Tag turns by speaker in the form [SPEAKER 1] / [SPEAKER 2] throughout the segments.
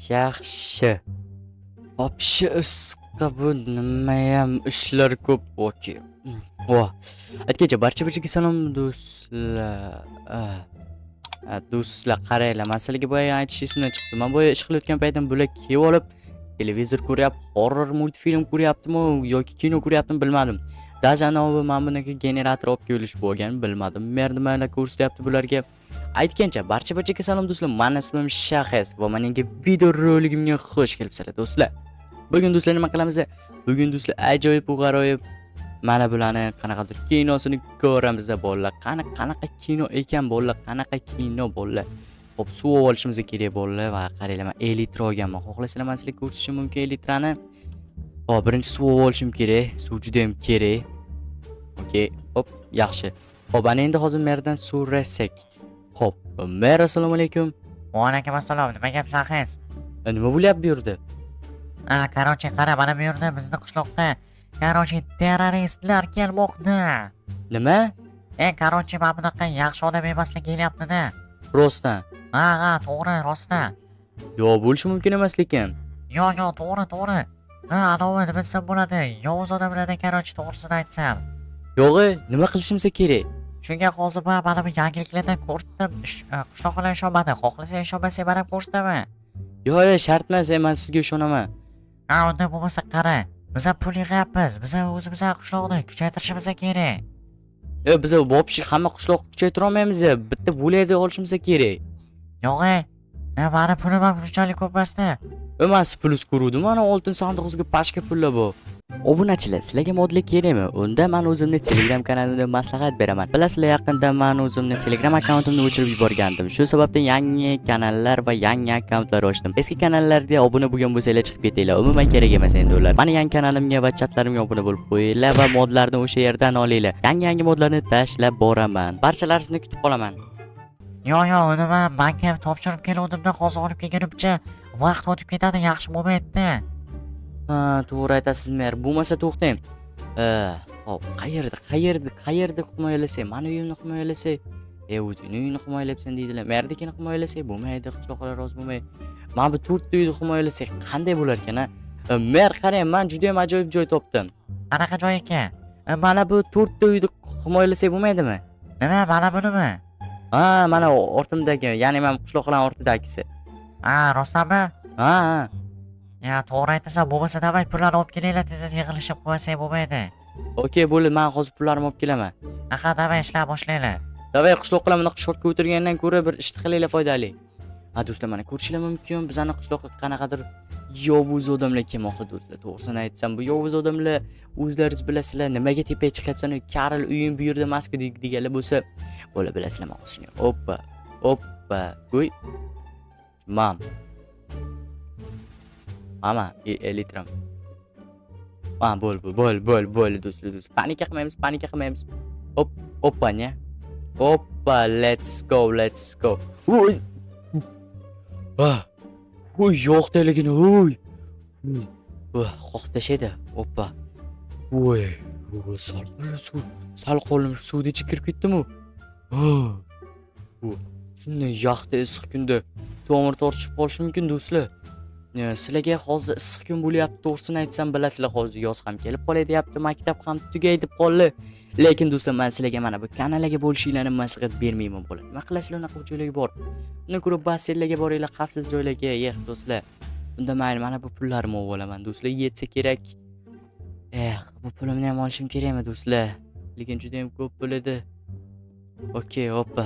[SPEAKER 1] Yaxshi. Вообще issiqda bu nimayam ishlar ko'p. Okey. Voh. Aytgancha, barcha barchaga salom, do'stlar. Ah. Ha, do'stlar, qaranglar, man sizlarga boya aytish esimdan chiqdi. Man boya ish qilayotgan paytim bular kelib olib televizor ko'ryapti, horror multfilm ko'ryaptimi yoki kino ko'ryaptimi, bilmadim. Даже anavi mana bunaqa generator olib kelish bo'lgan, bilmadim. Mer nimalar ko'rsatyapti bularga. Aytgancha, barcha barchaga salom, do'stlar. Mani ismim Shahes va mening video roligimga xush kelibsizlar, do'stlar. Bugun, do'stlar, nima qilamiz? Bugun, do'stlar, ajoyib va g'aroyib mana bularni qanaqadir kinosini ko'ramiz, bolalar. Qani, qanaqa kino ekan, bolalar? Qanaqa kino, bolalar? Xo'p, suv olishimiz kerak, bolalar, va qaranglar, men элитра olganman. Xohlasanglar, men sizlarga ko'rsatishim mumkin элитра ni. Hop, birinchi suv olishim kerak. Suv juda ham kerak. Okey, hop, yaxshi. Xo'p, ana endi hozir merdan so'rasak. Xo'p, mer, assalomu alaykum.
[SPEAKER 2] Va alaykum assalom. Nima gap, Shahes?
[SPEAKER 1] Nima bo'lyapti bu yerda?
[SPEAKER 2] A, короче, qara, mana bu yerda bizni qishloqda, короче, terroristlar kelmoqda.
[SPEAKER 1] Nima?
[SPEAKER 2] E, короче, mana bunaqa yaxshi odam emaslar kelyapti-da.
[SPEAKER 1] Rostdan?
[SPEAKER 2] Ha, to'g'ri, rostdan.
[SPEAKER 1] Yo'q, bo'lishi mumkin emas lekin.
[SPEAKER 2] Yo'q, to'g'ri, to'g'ri. Ha, anavi nima desam bo'ladi? Yovuz odamlardan, короче, to'g'risini aytsam.
[SPEAKER 1] Yo'g'i, nima qilishimiz kerak?
[SPEAKER 2] Shunga hozir man mana bu yangiliklardan ko'rdim. Qishloqlar ishonmadi. Xohlasang, ishonmasang, man ham ko'rsataman.
[SPEAKER 1] Yo'q, shart emas, men sizga ishonaman.
[SPEAKER 2] Ha, unda bo'lmasa qara. Biz ham pul yig'yapmiz. Biz ham o'zimiz ham qishloqni kuchaytirishimiz kerak.
[SPEAKER 1] E, biz вообще hamma qishloq kuchaytira olmaymiz, bitta bo'lakda olishimiz kerak.
[SPEAKER 2] Yo'q, e, mani pulim ham unchalik ko'p emasda.
[SPEAKER 1] E, man siz plyus ko'ruvdim, mana oltin sandig'ingizga pachka pullar bor. Obunachilar, sizlarga modlar kerakmi? Unda men o'zimni Telegram kanalimda maslahat beraman. Bilasizlar, yaqinda men o'zimni Telegram akkauntimni o'chirib yuborgandim. Shu sababdan yangi kanallar va yangi akkauntlar ochdim. Eski kanallarga obuna bo'lgan bo'lsanglar, chiqib ketinglar. Umuman kerak emas endi ular. Mani yangi kanalimga va chatlarimga obuna bo'lib qo'yinglar va modlarni o'sha yerdan olinglar. Yangi-yangi modlarni tashlab boraman. Barchalaringizni kutib qolaman.
[SPEAKER 2] Yo'q, uni man bankka topshirib keluvdimda, hozir olib kelgunimcha vaqt o'tib ketadi, yaxshi bo'lmaydi.
[SPEAKER 1] Ha, to'g'ri aytasiz, mer. Bo'lmasa to'xtang. Hop, qayerda, qayerda, qayerda himoyalasak? Mani uyimni himoyalasak, e, o'zingni uyingni himoyalayapsan deydilar. Merdikini himoyalasak bo'lmaydi, qishloqlar rozi bo'lmaydi. Mana bu to'rtta uyni himoyalasak qanday bo'lar ekan, a? Mer, qarang, man juda ham ajoyib joy topdim.
[SPEAKER 2] Qanaqa joy ekan?
[SPEAKER 1] Mana bu to'rtta uyni himoyalasak bo'lmaydimi?
[SPEAKER 2] Nima, mana bunimi?
[SPEAKER 1] Ha, mana ortimdagi, ya'ni mana qishloqlarning ortidagisi.
[SPEAKER 2] Ha, rostdanmi?
[SPEAKER 1] Ha.
[SPEAKER 2] Ya, to'g'ri aytasan, bo'lmasa давай pullarni olib kelinglar, tez-tez yig'ilishib qo'ymasak bo'lmaydi.
[SPEAKER 1] Okey, bo'ldi, men hozir pullarimni olib kelaman.
[SPEAKER 2] Aha, давай ishlab boshlaylik.
[SPEAKER 1] Давай, qishloqlar bunaqa shokka o'tirgandan ko'ra bir ishni qilinglar foydali. Ha, do'stlar, mana ko'rishinglar mumkin, bizani qishloqqa qanaqadir yovuz odamlar kelmoqda, do'stlar. To'g'risini aytsam, bu yovuz odamlar, o'zlaringiz bilasizlar, nimaga tepaga chiqyapsan, Karl uying bu yerda emas-ku deganlar bo'lsa, bo'la bilasizlar, man hozir shuni. Oppa, oppa, qo'y. Mam. Mama, элитра m. Ha, bo'l, bo'l, bo'l, bo'l, do'stlar, do'stlar. Паника qilmaymiz, паника qilmaymiz. Hop, oppa, ne? Oppa, let's go, let's go. Uy. Ah. Uy, yo'qdaligini, uy. Uy, qoqib tashlaydi. Oppa. Uy, uy, sal qo'lim suv, sal qo'lim suvni ichiga kirib ketdimi? U shunday yaxta issiq kunda tomir tortishib qolishi mumkin, do'stlar. Sizlarga hozir issiq kun bo'lyapti, to'g'risini aytsam, bilasizlar, hozir yoz ham kelib qolay deyapti, maktab ham tugay deb qoldi. Lekin, do'stlar, man sizlarga mana bu kanallarga bo'lishinglarni maslahat bermayman, bo'ladi. Nima qilasizlar unaqa joylarga borib? Undan ko'ra basseynlarga boringlar, xavfsiz joylarga, eh, do'stlar. Unda mayli, mana bu pullarimni olib olaman, do'stlar, yetsa kerak. Eh, bu pulimni ham olishim kerakmi, do'stlar? Lekin juda ham ko'p pul edi. Okey, oppa.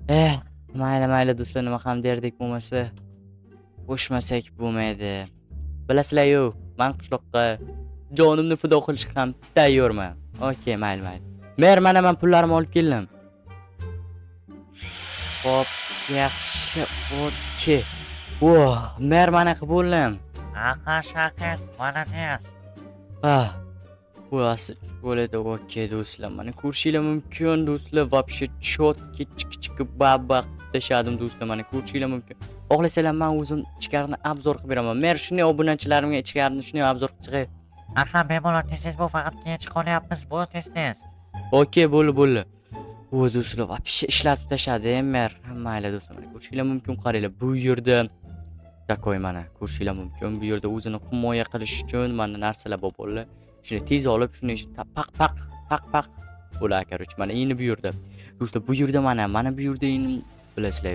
[SPEAKER 1] Eh, mayli, mayli, do'stlar, nima ham derdik bo'lmasa, qo'shmasak bo'lmaydi. Bilasizlar-yu, man qishloqqa jonimni fido qilishga ham tayyorman. Okey, mayli, mayli. Mer, mana man pullarimni olib keldim. Xo'p, yaxshi, okey. Voh, mer, mana qilib bo'ldim.
[SPEAKER 2] Aha, Shaqis, молодец.
[SPEAKER 1] Ah. Bu bo'ladi, okey, do'stlar. Mana ko'rishinglar mumkin, do'stlar, вообще четкий chiki baba qilib tashladim, do'stlar, mana ko'rishinglar mumkin. Xohlasanglar, man o'zim ichkarini обзор qilib beraman. Mer, shunday obunachilarimga ichkarini shunday обзор qilib chiqay.
[SPEAKER 2] Aha, bemalol, tez-tez bu, faqat kech qolyapmiz, bu tez-tez.
[SPEAKER 1] Okey, bo'ldi, bo'ldi. O, do'stlar, вообще ishlatib tashladi, mer. Mayli, do'stlar, mana ko'rishinglar mumkin, qaranglar, bu yerda Такой, mana, ko'rishinglar mumkin. Bu yerda o'zini himoya qilish uchun mana narsalar bor, bolalar. Shuni tez olib, shuni paq paq paq paq bo'ladi, короче. Mana endi bu yerda, do'stlar, bu yerda mana bu yerda endi bilasizlar,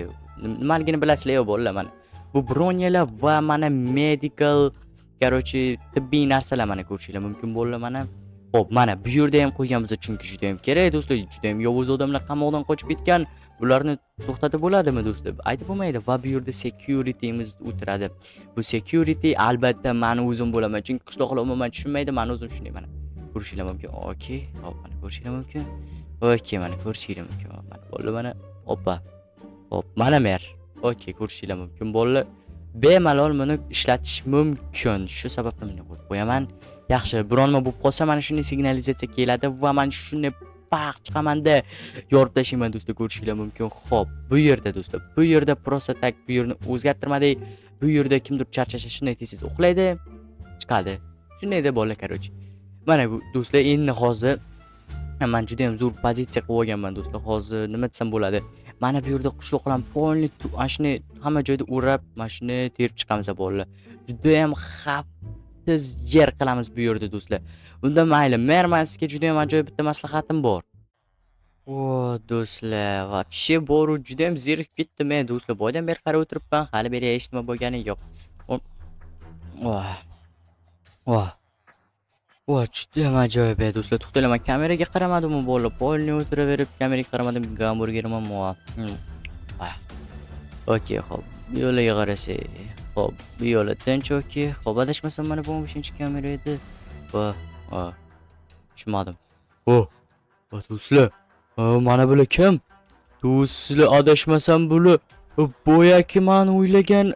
[SPEAKER 1] nimaligini bilasizlar, bolalar, mana. Bu bronyalar va mana medical, короче, tibbiy narsalar, mana, ko'rishinglar mumkin, bolalar, mana. Xo'p, mana bu yerda ham qo'yganmiz, chunki juda ham kerak, do'stlar, juda ham yovuz odamlar qamoqdan qochib ketgan. Ularni to'xtatib bo'ladimi, do'stlar? Aytib bo'lmaydi va bu yerda securitymiz o'tiradi. Bu security albatta mani o'zim bo'laman, chunki qishloqlar umuman tushunmaydi, mani o'zim shunday, mana. Ko'rishinglar mumkin. Okey, hop, mana, ko'rishinglar mumkin. Okey, mana, ko'rishinglar mumkin. Mana, bolalar, mana. Oppa. Hop, mana mer. Okey, ko'rishinglar mumkin, bolalar. Bemalol buni ishlatish mumkin. Shu sababdan buni qo'yib qo'yaman. Yaxshi, biron nima bo'lib qolsa, mana shunday signalizatsiya keladi va man shunday paq chiqamanda yorib tashlayman, do'stlar, ko'rishinglar mumkin. Xo'p, bu yerda, do'stlar, bu yerda просто так bu yerni o'zgartirmadik. Bu yerda kimdir charchasa, shunday tez-tez uxlaydi, chiqadi. Shunday deb, bolalar, короче. Mana bu, do'stlar, endi hozir man juda ham zo'r pozitsiya qilib olganman, do'stlar. Hozir nima desam bo'ladi? Mana bu yerda qishloqlarni полный mana shunday hamma joyda o'rab, mana shuni terib chiqamiz, bolalar. Juda ham xavfsiz yer qilamiz bu yerda, do'stlar. Unda mayli, mer, man sizga juda ham ajoyib bitta maslahatim bor. O, do'stlar, вообще boru juda ham zerikib ketdim men, do'stlar. Boydan beri qarab o'tiribman, hali beri hech nima bo'lgani yo'q. Oh. Oh. Voy, judayam ajoyib, ey, do'stlar. To'xtanglar, man kameraga qaramadim, bolalar. Полный o'tiraverib kameraga qaramadim. Gamburgerim ham. Ah. Okey, xo'p. Bu yo'liga qarasak. Xo'p, bu yo'li tinch, okey. Xo'p, adashmasam, mana bu 15-kamera edi. Va, va. Tushunmadim. O, o, do'stlar. Mana bular kim? Do'stlar, adashmasam, bular boyagi man o'ylagan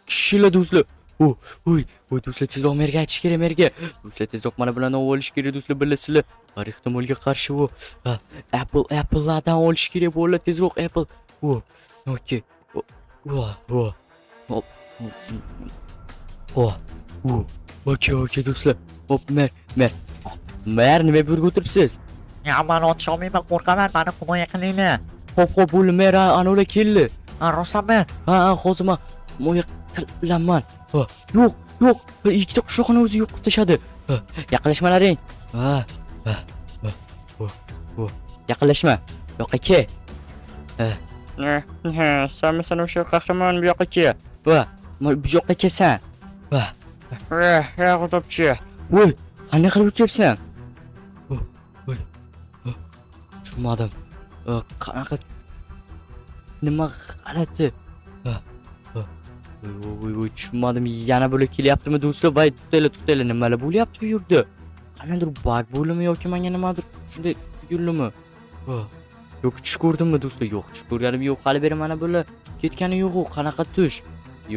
[SPEAKER 1] kishilar, do'stlar. O, oy, oy, do'stlar, tezroq merga aytish kerak, merga. Do'stlar, tezroq mana bularni olish kerak, do'stlar, bilasizlar. Har ehtimolga qarshi u Apple, Apple'lardan olish kerak bo'ldi, tezroq Apple. O, okey. O, o, hop. O, o, okey, okey, do'stlar. Hop, mer, mer. Mer, nima bu yerga o'tiribsiz?
[SPEAKER 2] Ya, man otisha olmayman, qo'rqaman, mani himoya qilinglar.
[SPEAKER 1] Xo'p, xo'p, bo'ldi, mer, ana ular keldi.
[SPEAKER 2] Ha, rostdanmi?
[SPEAKER 1] Ha, hozir man himoya qilaman. Ha, yo'q, yo'q, ikkita qishloqni o'zi yo'q qilib tashladi. Ha, yaqinlashmalaring. Ha, ha, ha, ha, ha. Yaqinlashma. Bu yoqqa kel. Ha. Sanmisan o'sha qahramon, bu yoqqa kel. Va, bu yoqqa kelsan. Va. Ha, g'azabchi. Voy, qanday qilib uchyapsan? Voy. Tushunmadim. Qanaqa, nima g'alati? Ha, ha. Voy, voy, voy, voy, tushunmadim. Yana bular kelyaptimi, do'stlar? Voy, to'xtanglar, to'xtanglar, nimalar bo'lyapti bu yerda? Qandaydir баг bo'ldimi yoki menga nimadir shunday tuyuldimi? Ha. Yoki tush ko'rdimmi, do'stlar? Yo'q, tush ko'rganim yo'q. Hali beri mana bular ketgani yo'q-u. Qanaqa tush?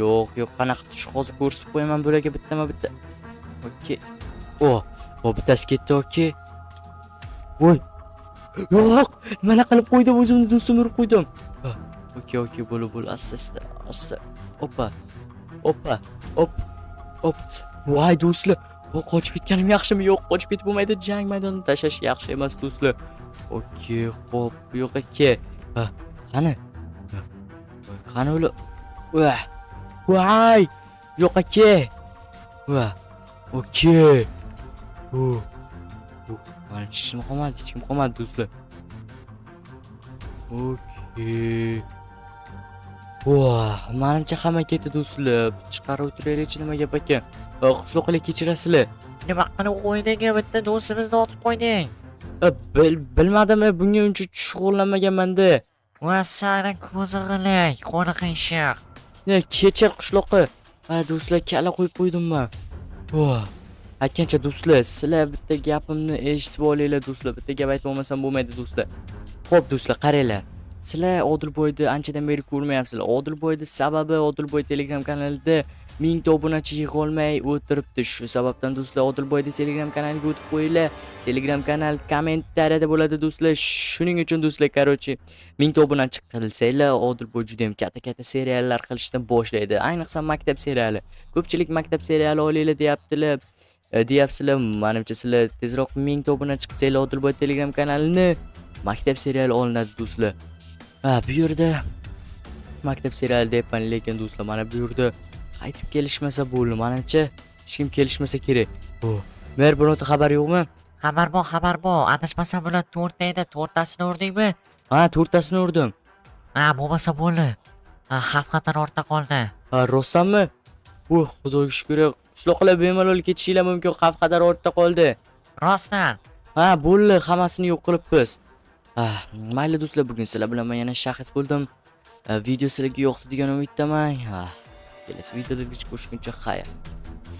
[SPEAKER 1] Yo'q, yo'q, qanaqa tush? Hozir ko'rsatib qo'yaman bularga bittama-bitta. Okey. O, o, bittasi ketdi, okey. Voy. Yo'q, nimalar qilib qo'ydim, o'zimni do'stimni urib qo'ydim. Ha, okey, okey, bo'ldi, bo'ldi. Asta, asta, asta. Oppa. Oppa. Op. Op. Voy, do'stlar. Qochib ketganim yaxshimi? Yo'q, qochib ketib bo'lmaydi. Jang maydonida tashlash yaxshi emas, do'stlar. Okey, xo'p, bu yoqqa kel. Ha, qani? Ha, qani ular? Vah. Voy! Bu yoqqa kel. Va. Okey. U. U. Mana, hech kim qolmadi, hech kim qolmadi, do'stlar. Okey. Voh, manimcha, hamma ketdi, do'stlar. Chiqarib o'tiraylikchi, nima gap ekan? Qishloqlar, kechirasizlar.
[SPEAKER 2] Nima qilib qo'yding, bitta do'stimizni otib qo'yding.
[SPEAKER 1] Bilmadim, bunga uncha shug'ullanmaganman-da.
[SPEAKER 2] Va sani ko'zi g'ilik, qo'li qiyshiq.
[SPEAKER 1] Ne, kechir, qishloqi. Ha, do'stlar, kalla qo'yib qo'ydim man. Voh. Aytgancha, do'stlar, sizlar bitta gapimni eshitib olinglar, do'stlar. Bitta gap aytib olmasam bo'lmaydi, do'stlar. Xo'p, do'stlar, qaranglar. Sizlar Odilboyni anchadan beri ko'rmayapsizlar. Odilboyni sababi, Odilboy Telegram kanalida 1000 ta obunachi yig'a olmay o'tiribdi. Shu sababdan, do'stlar, Odilboyni Telegram kanaliga o'tib qo'yinglar. Telegram kanal kommentariyada bo'ladi, do'stlar. Shuning uchun, do'stlar, короче, 1000 ta obunachi qilsanglar, Odilboy juda ham katta-katta seriallar qilishni boshlaydi. Ayniqsa maktab seriali. Ko'pchilik maktab seriali olinglar deyaptilar. Deyapsizlar, manimcha, sizlar tezroq 1000 ta obunachi qilsanglar Odilboy Telegram kanalini, maktab seriali olinadi, do'stlar. Ha, bu yerda maktab seriali deyapman, lekin, do'stlar, mana bu yerda Qaytib kelishmasa bo'ldi. Menimcha, hech kim kelishmasa kerak. Oh, mer, bironta xabar yo'qmi?
[SPEAKER 2] Xabar bor, xabar bor. Adashmasam, bular to'rtta edi. To'rttasini urdingmi?
[SPEAKER 1] Ha, to'rttasini urdim.
[SPEAKER 2] Ha, bo'lmasa bo'ldi. Ha, xavf xatar ortda qoldi.
[SPEAKER 1] Ha, rostdanmi? Bu xudoga shukur. Qishloqlar bemalol ketishinglar mumkin. Xavf xatar ortda qoldi.
[SPEAKER 2] Rostdan.
[SPEAKER 1] Ha, bo'ldi, hammasini yo'q qilibmiz. Ah, mayli do'stlar, bugun sizlar bilan men yana Shahis bo'ldim. Video sizlarga yoqdi degan umiddaman. Ah, kelasi videoda ko'rishguncha xayr.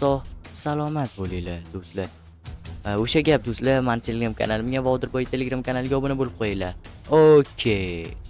[SPEAKER 1] Sog' salomat bo'linglar do'stlar. O'sha gap do'stlar, mani Telegram kanalimga va Odilboy Telegram kanaliga obuna bo'lib qo'yinglar. Okay.